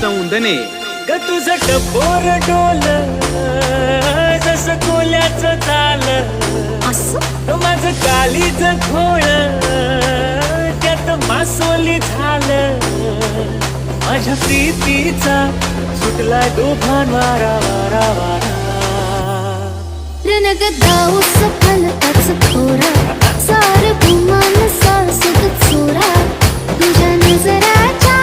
चौंदने. ग तुझं टपोर डोल जसं कोल्याचं चाल, असं माझं काळीज खोळ त्यात मासोली झालं. माझ्या प्रीतीचा सुटला तुफान वारा वारा वारा. रणग दाऊस फलकाच खोरा, सार गुमान सासुद चोरा, तुझ्या नजराच्या